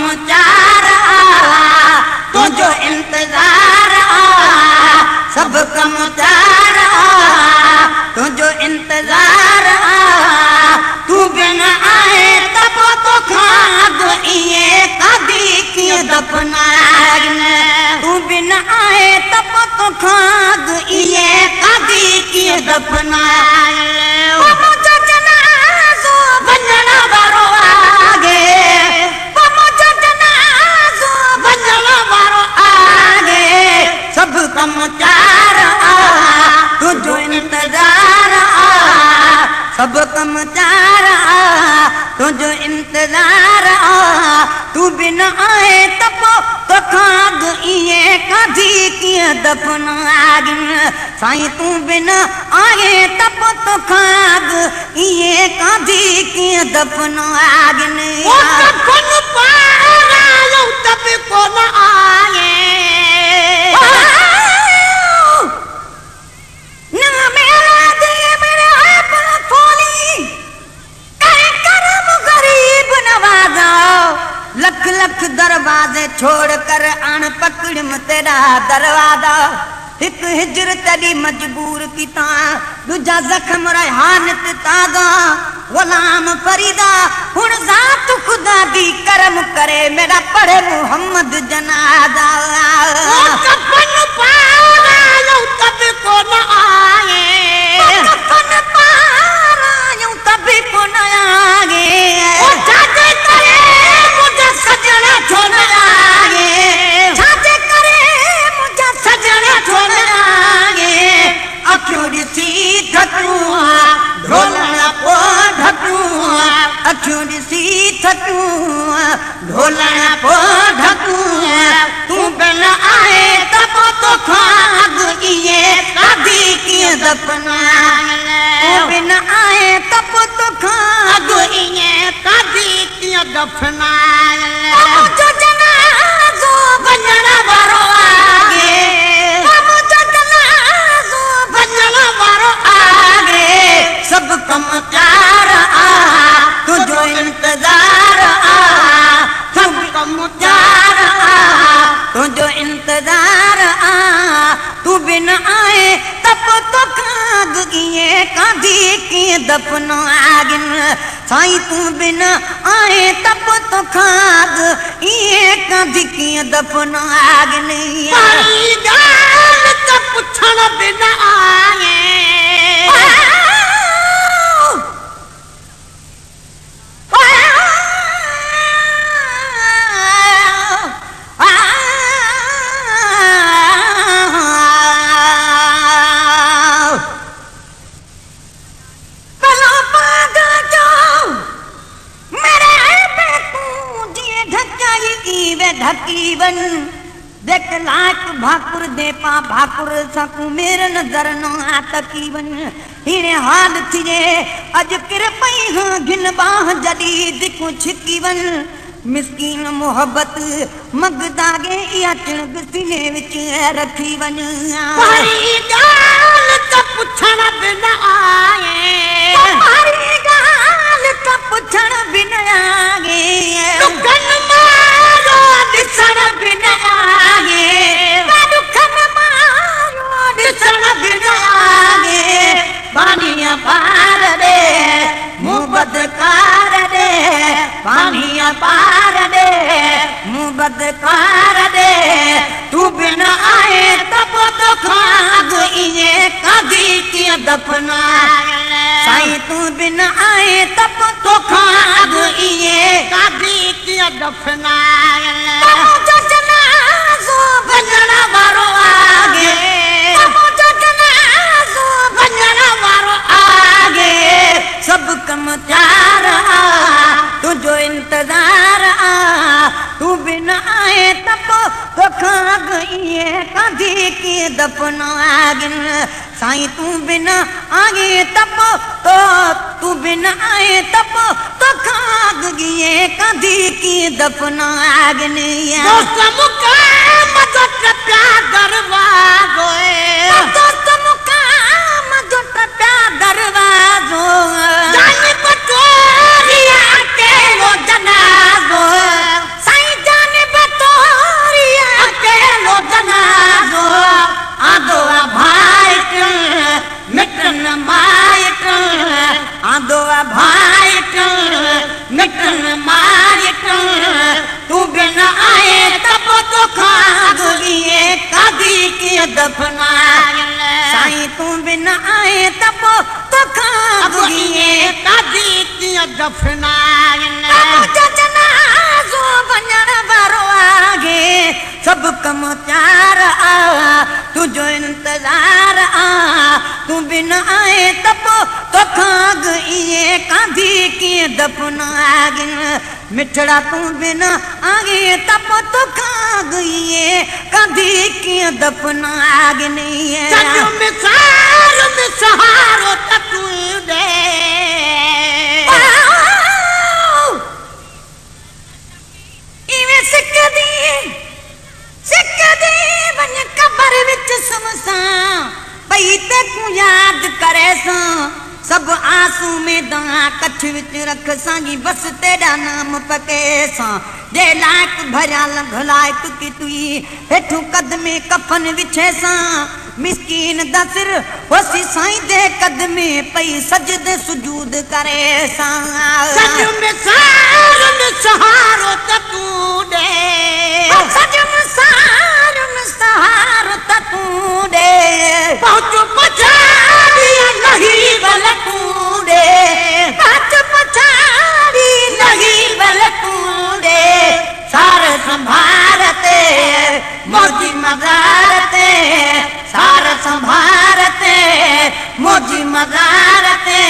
कम चार आ, तुंहिंजो इंतज़ार आ, सभु कम चार आ, तुंहिंजो इंतज़ार आ। तूं बिन आहे त पोइ तोखां अॻु ईअं कादी कीअं दफ़नाइनि, तूं बिन आहे त पोइ तोखां अॻु ईअं कादी कीअं दफ़नाइनि। मुंहिंजो जनाज़ो वञण वारो आहे, मुंहिंजो जनाज़ो वञण वारो आहे, सभु कम चार आ, तुंहिंजो इंतज़ार आ, सभु कम चार आ, तुंहिंजो इंतज़ार आ। तूं बिन आहे त पोइ तोखां अॻु ईअं कादी कीअं दफ़नाइनि, साईं तूं बिन आहे त पोइ तोखां अॻु ईअं कादी कीअं दफ़नाइनि। कफन पारायो त बि कोन आहे, लख लख दरवाजे छोड़ कर आण पकड़म तेरा दरवाज़ा। हिक हिजर तेरी मजबूर कीता, दूजा जख्म रेहानत ताज़ा। गुलाम फरीदा हुण ज़ात खुदा दी करम करे, मेरा पढ़े मोहम्मद जनाज़ा। कफन पारायो त बि कोन आहे, कफन पारायो त बि कोन आहे, छा जे करे मुंहिंजा सजण छो न आहे, छा जे करे मुंहिंजा सजण छो न आहे। अखियूं ॾिसी थकूं ढोलण पोइ ढकूं, अखियूं ॾिसी थकूं ढोलण पोइ ढकूं। तूं बिन आहे त पोइ तोखां अॻु ईअं कादी कीअं दफ़नाइनि, तूं बिन आहे त पोइ तोखां अॻु ईअं कादी कीअं दफ़नाइनि। मुंहिंजो जनाज़ो वञण वारो आहे, मुंहिंजो जनाज़ो वञण वारो आहे, सभु कम चार आ, तुंहिंजो इंतज़ार आ, सभु कम चार आ, तुंहिंजो इंतज़ार आ। तूं बिन आहे त पोइ तोखां अॻु ईअं कादी कीअं दफ़नाइनि, साईं तूं बिन आहे त पोइ तोखां अॻु ईअं कादी कीअं दफ़नाइनि। मारी ॻाल्हि त पुछण बि न आहे, ढकी देख लाख भाकुर दे पा भाकुर सकूं मेरे नज़र न तकीबन। हिणे हाल थिए अॼु किर पई हां घिन बाह जॾीं दिकूं छिकी वन। मिसकीन मोहब्बत मगदागे इहा चिणग सीने विच रखी वञ। मारी ॻाल्हि त पुछण बि न आहे, मारी ॻाल्हि त पुछण बि न आहे, ॾुखनि मारो ॾिसण बि न आहे, ॾुखनि मारो ॾिसण बि न आहे। पाणीअ पार ॾे मूं बदकार ॾे, पाणीअ पार ॾे मूं बदकार ॾे। तूं बिन आहे त पोइ तोखां अॻु ईअं कादी कीअं दफ़नाइनि, साईं तूं बिन आहे त पोइ तोखां अॻु ईअं कादी कीअं दफ़नाइनि। मुंहिंजो जनाज़ो वञण वारो आहे, मुंहिंजो जनाज़ो वञण वारो आहे, सभु कम चार आ, तुंहिंजो इंतज़ार आ। तूं बिन आहे त पोइ तोखां अॻु ईअं कादी कीअं दफ़नाइनि, साईं तूं बिन आहे त पोइ तो तूं बिन आहे त पोइ तोखां अॻु ईअं कादी कीअं दफ़नाइनि। दोस्त मुक़ाम जो टपिया दरवाज़ो, दोस्त मुक़ाम जो टपिया दरवाज़ो, जान बटोरिया अकेलो जनाज़ो, साईं कीअं दफ़नाइनि? साईं तूं बिना आए त पोइ तोखां अॻु ईअं काधी कीअं दफ़नाइनि? मुंहिंजो जनाज़ो वञण वारो आहे, सभु कम तयार आ, तुंहिंजो इंतज़ार आ। तूं बिना आए त पोइ तोखां अॻु ईअं काधी कीअं दफ़नाइनि? मिठड़ा तूं बिना आए त पोइ तोखां अॻु ईअं काधी कीअं दफ़नाइनि? सॼो मिसार में सहारो त तूं ॾे, इवें सिकदी सिकदी वञ क़बर विच सुमसां, पई तैकूं यादि करे सां। सभु आंसू में दां कछ विच रख सां, बसि तेॾा नाम पके सां। जे लाइक़ भरिया लंघ लाइक़ की तुई, हेठू कदमे कफन विछे सां। मिसकीन दा सिर होसी साईं दे कदमे पई सजदे सुजूद करे सां। सॼो मिसार में सहारो त तूं ॾे, सॼो मिसार में सहारो त तूं ॾे, पहुच पछाड़ी लही वल तूं ॾे, पहुच पछाड़ी लही वल तूं ॾे। सार संभार ते मोजी मज़ार ते, सार संभार ते मोजी मज़ार ते।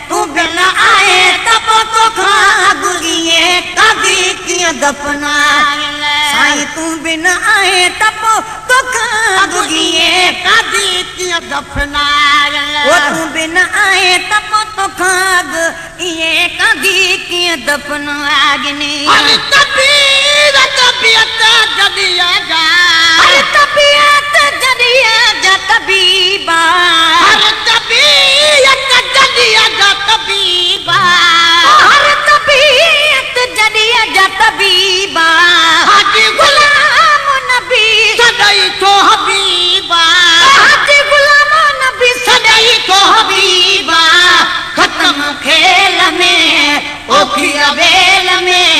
तूं बिना आए त पोइ तोखां अॻु ईअं काधी कीअं दफ़नाइनि? साईं तूं बिना आए त पोइ तोखां अॻु ईअं काधी कीअं दफ़नाइनि? ओ तूं बिना आए त पोइ तोखां अॻु ईअं काधी कीअं दफ़नाइनि? हर तबीब तबीयत जॾीं जा, हर तबीयत जॾीं जा तबीबा, हर तबीयत जॾीं जा तबीबा, हर तबीयत जॾीं जा तबीबा। हाजी गुलाम नबी सॾई थो हबीबा, हाजी गुलाम नबी सॾई थो हबीबा। ख़त्म खेल में ओखी अवेल में,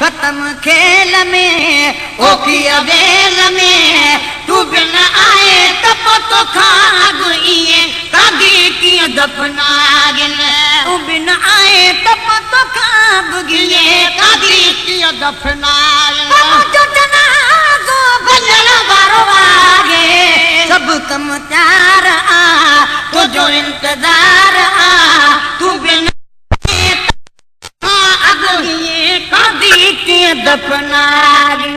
ख़त्म खेल में ओखी अवेल में। तूं बिना आए त पोइ तोखां अॻु ईअं काधी कीअं दफ़नाइनि? तूं बिना आए त पोइ तोखां अॻु ईअं काधी कीअं दफ़नाइनि? मुंहिंजो जनाज़ो वञण वारो आहे, सभु कम तयार आ, तुंहिंजो इंतज़ार आ। तूं बिना अॻु ईअं काधी कीअं दफ़नाइनि?